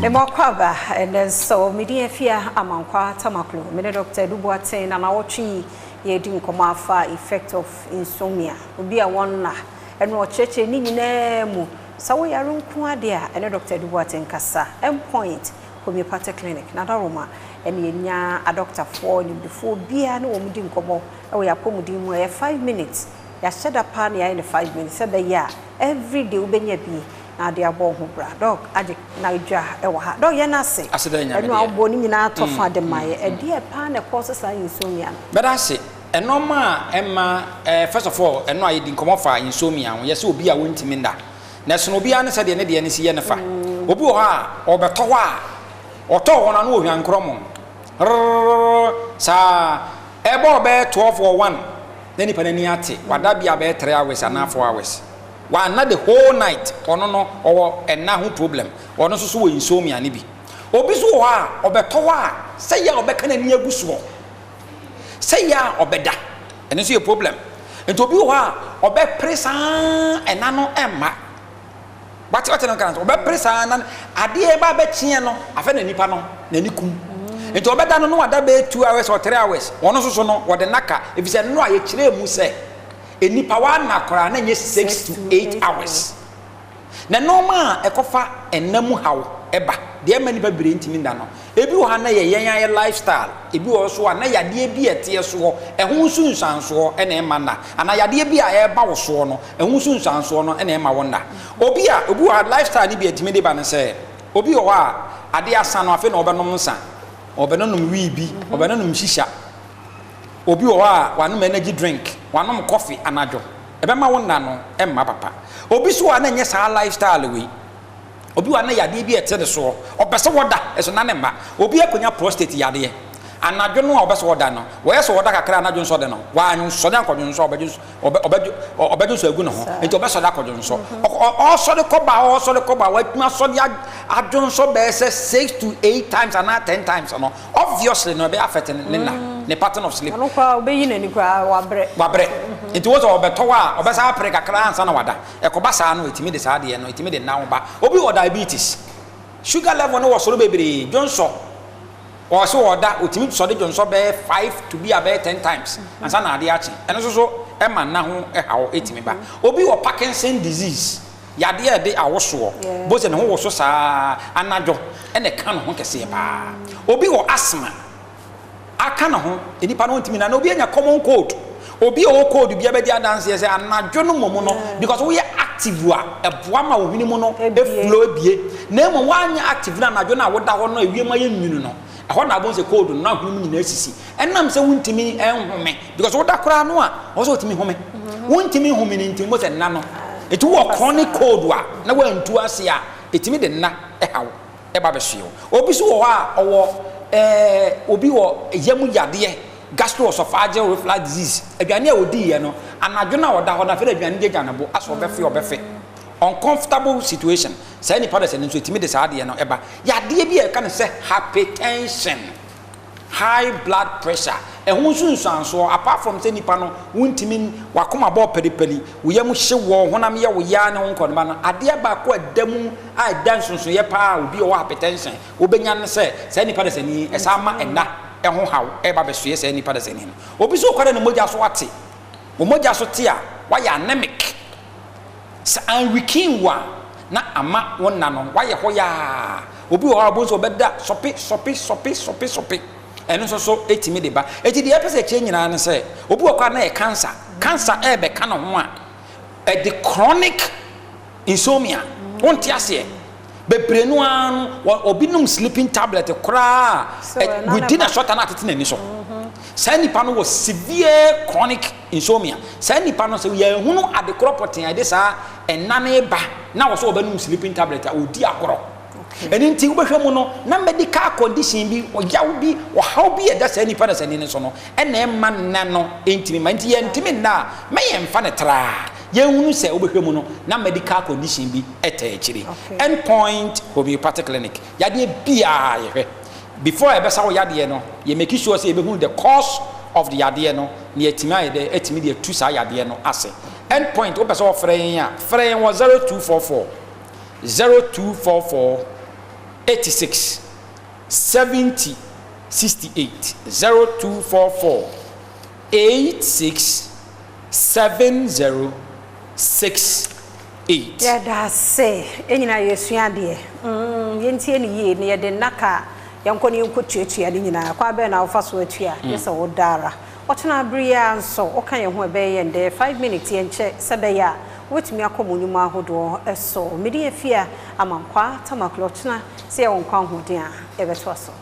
Mema akwaaba ɛnɛ nso. Mede Afia Amankwa Tamaklo, mene Dr. Edu Boateng na nawɔtwe yi yɛdi nkɔmmɔ afa effect of insomnia, obi a wɔnna. Ɛno ɔkyerɛkyerɛ ne nyinaa mu sɛ woyare nko adeɛ a ɛne Dr. Edu Boateng kasa. Endpoint Homeopathic Clinic na Daroma ɛne yɛnya adɔktafoɔ nimdefoɔ biara ne wɔn di nkɔmmɔ ɛwɔ yɛn apɔmuden mu. Ɛyɛ 5 minutes, yɛahyɛ da paa ne yɛayɛ no 5 minutes sɛ bɛyɛ a every day wobɛnya bi na ade abɔ wo ho bra. Doc agye na dwa ɛwɔ ha. Doc, yɛn ase. Aseda Nyame ɛno a deɛ. Wobɔ ne nyinaa tɔ fa de ma yɛ. Ɛdeɛ paa na ɛkɔ so saa insomnia no? Bɛda ase. Ɛnɔɔma a ɛma first of all, ɛno a yɛdi nkɔmmɔ fa insomnia ho, yɛsɛ obi a wɔntumi nda na ɛsono obiara ne sɛdeɛ ne deɛ ne si yɛ ne fa. Obi wɔ hɔ a ɔbɛtɔ hɔ a ɔtɔ hɔ no ano wɔ hwankorɔ mo rrrr saa, ɛbɔ ɔbɛyɛ 12 or 1 na nipa n'ani ate, wada bi a bɛyɛ 3 hours anaa 4 hours, wanna the whole night. Ɔno no ɔwɔ ɛna ho problem, ɔno nso so wɔ insomnia ne bi. Obi nso wɔ hɔ a ɔbɛtɔ hɔ a sɛ yɛ a ɔbɛka n'ani agu soɔ sɛ yɛ a ɔbɛda, ɛno nso yɛ problem. Nti obi wɔ hɔ a ɔbɛpere saa, ɛna no ɛmma wate wate no nka no, ɔbɛpere saa na adeɛ ba bɛkyeɛ no afɛ na nipa no n'ani kum. Nti ɔbɛda no no wada bɛyɛ 2 hours or 3 hours. Ɔno nso so no wɔde naka efisɛ no a yɛkyerɛ mu sɛ nipa wa koraa na nyɛ 6 to 8 hours. Na nneɛma a ɛkɔfa ɛnam mu haw ɛba deɛ ɛma nipa bebree ntumi nda no, ebi wɔ ha na yɛ yɛn ayɛ lifestyle, ebi wɔ so a na yadeɛ bi a ɛteɛ soɔ, ɛho nsunsuansoɔ ɛna ɛma nna, anaa yadeɛ bi a ɛreba wɔ soɔ no, ɛho nsunsuansoɔ no ɛna ɛma wɔn nna. Obi a obi wɔ ha, lifestyle ni bi a ɛtumi de ba no sɛ obi wɔ hɔ a adeɛ asa no, afei na ɔbɛnom nsa, ɔbɛnom wii bi, ɔbɛnom shisha. Obi wɔ hɔ a wanom energy drink, wanom coffee anadwo, ɛbɛma wo nna no ɛmma papa. Obi so a na nyɛ saa lifestyle wei, obi wɔ na yadeɛ bi ɛte ne soɔ, ɔpɛ sɛ wɔda ɛso na ne mma. Obi akɔnya prostate yadeɛ, anadwo no a ɔbɛ sɛ wɔda no, wɔyɛ sɛ wɔda kakra, anadwo nsɔ de no wɔanyɔsɔde akɔdwo nsɔ, ɔbɛdwo ɔbɛdwo ɔbɛdwo nsɔ agu ne ho. Nti ɔbɛsɔde akɔdwo nsɔ, ɔsɔde kɔba, ɔsɔde kɔba, watumi asɔde adwo nsɔ bɛyɛ sɛ 6 to 8 times anaa 10 times no, obviously no ɛbɛyɛ affect ne na ne pattern of sleep. Ɔno koraa ɔbɛyi n'ani koraa, wabrɛ. Wabrɛ. Nti wọ́n sɛ ɔbɛtɔ hɔ a ɔbɛsa apere kakra ansa na wada. Ɛkɔba saa no, ɛtumi de saa adeɛ no, ɛtumi de nan ba. Obi wɔ diabetes, sugar level no wɔ soro bebree, dwonsɔ wɔsɛ wɔda, otumi sɔde dwonsɔ bɛyɛ five to bi a bɛyɛ 10 times ansa na adeɛ akye. Ɛno nso so ɛma nna ho ɛhaw ɛtumi ba. Obi wɔ Parkinson disease, yadeɛ a ɛde awosoɔ bó sɛ ne ho wɔ so saa anadwo, ɛna ɛka ne ho kɛseɛ paa. Obi wɔ asthma, aka ne ho, nipa no ntumi na na obi anya common cold. Obi a ɔwɔ cold bi abɛdi adanseɛ sɛ anadwo no mmom no, because woyɛ active a, ɛboa ma wo hwene mu no eflow ebie, na mmom woanyɛ active no, anadwo no a woda hɔ no, ewiem ayɛ nwunu no, ɛhɔ na abɔ sɛ cold no na hwene mu nyinaa sisi, ɛnam sɛ wontumi ɛnhome, because woda koraa no a wɔn sɛ wotumi home, wontumi home ne nti mo sɛ nna no. Nti wowɔ chronic cold a na woantu ase a, ɛtumi de nna ɛhaw ɛba bɛsoɛ wo. Obi so wɔ hɔ a ɔwɔ obi wɔ yam yadeɛ, gastroesophageal reflux disease, aduane a odiiɛ no anadwo no a ɔda hɔ no, afei na aduane gyagya ne bo asɛ ɔbɛfe, ɔbɛfe, uncomfortable situation. Saa nipa de sɛ no nso ɛtumi de saa adeɛ no ɛba. Yadeɛ bi a ɛka no sɛ hypertension, high blood pressure, ɛho nsunsuansoɔ, apart from sɛ nipa no wontumi wakoma bɔ pɛlipɛli, wo yam hye, wɔ honam yɛ wo yaa ne ho nkɔnoma no, adeɛ baako a ɛda mu a ɛda nsonsoyɛ paa, obi a ɔwɔ hypertension wobɛnya no sɛ saa nipa de sɛ ni ɛsan ma ɛna ɛho haw ɛba bɛsoɛ saa nipa de sɛ ni no. Obi so kɔdɛ ne mogya so ate, wɔn mogya so te a, wayɛ anemic, sɛ anwikin wo a na ama wo nna no wayɛ hɔ yaa. Obi wɔ hɔ a ɔbɛn sɛ ɔbɛda sɔpe sɔpe sɔpe sɔpe sɔpe, ɛno nso so etimi de ba. Eti deɛ ɛpɛ sɛ ɛkyerɛ nyinaa ne sɛ obi wɔ kɔ a na yɛ cancer, cancer ɛɛbɛka ne ho a ɛde chronic insomnia. Wonte aseɛ bebree no ara no, obi nom sleeping tablet koraa within a short time atete n'ani so. Saa nipa no wɔ severe chronic insomnia. Saa nipa no, sɛ yɛnhunu adekorɔ pɔtee a yɛde saa ɛnane ba na wɔ so wɔbɛnom sleeping tablet a, ɔdi agorɔ. Ɛno nti wobɛhwɛ mu no na medical condition bi, ɔyaw bi, ɔhaw bi a ɛda saa nipa no sani no so no, ɛna ɛma nna no ntumi ma. Nti yɛntumi nna a, mɛyɛmfa no traa, yɛnhunu sɛ wobɛhwɛ mu no na medical condition bi ɛtɛ akyire. Endpoint Homeopathic Clinic, yadeɛ biaa yɛhwɛ. Before ɛbɛsa wo yadeɛ no, yɛ make sure sɛ yɛbɛhunu the cause of the yadeɛ no na yɛtumi ayɛ dɛ ɛtumi de atu saa yadeɛ no ase. Endpoint, wopɛ sɛ wɔfrɛ yɛn a, frɛ yɛn wɔ 0244 0244. 86 70 68. 0244 86 70 68. Yɛda ase. Ɛnyinaa yɛsua adeɛ. Yɛntie ne yie na yɛde nnaka a yɛnkɔ ne yɛnkɔ tuatua ne nyinaa. Kwan bɛn na wofa so atua? Yɛ sɛ woda ara. Ɔkyena bere yi ara nso woka yɛn ho, ɛbɛyɛ yɛn dɛ. 5 minutes yɛnkyɛ sɛ bɛyɛ a wobɛtumi akɔ mo nnwuma ahodoɔ so. Mede afia Amankwaa Tamaklo. Ɔkyena sɛ yɛwɔ nkwa ahoɔden a, yɛbɛtoa so.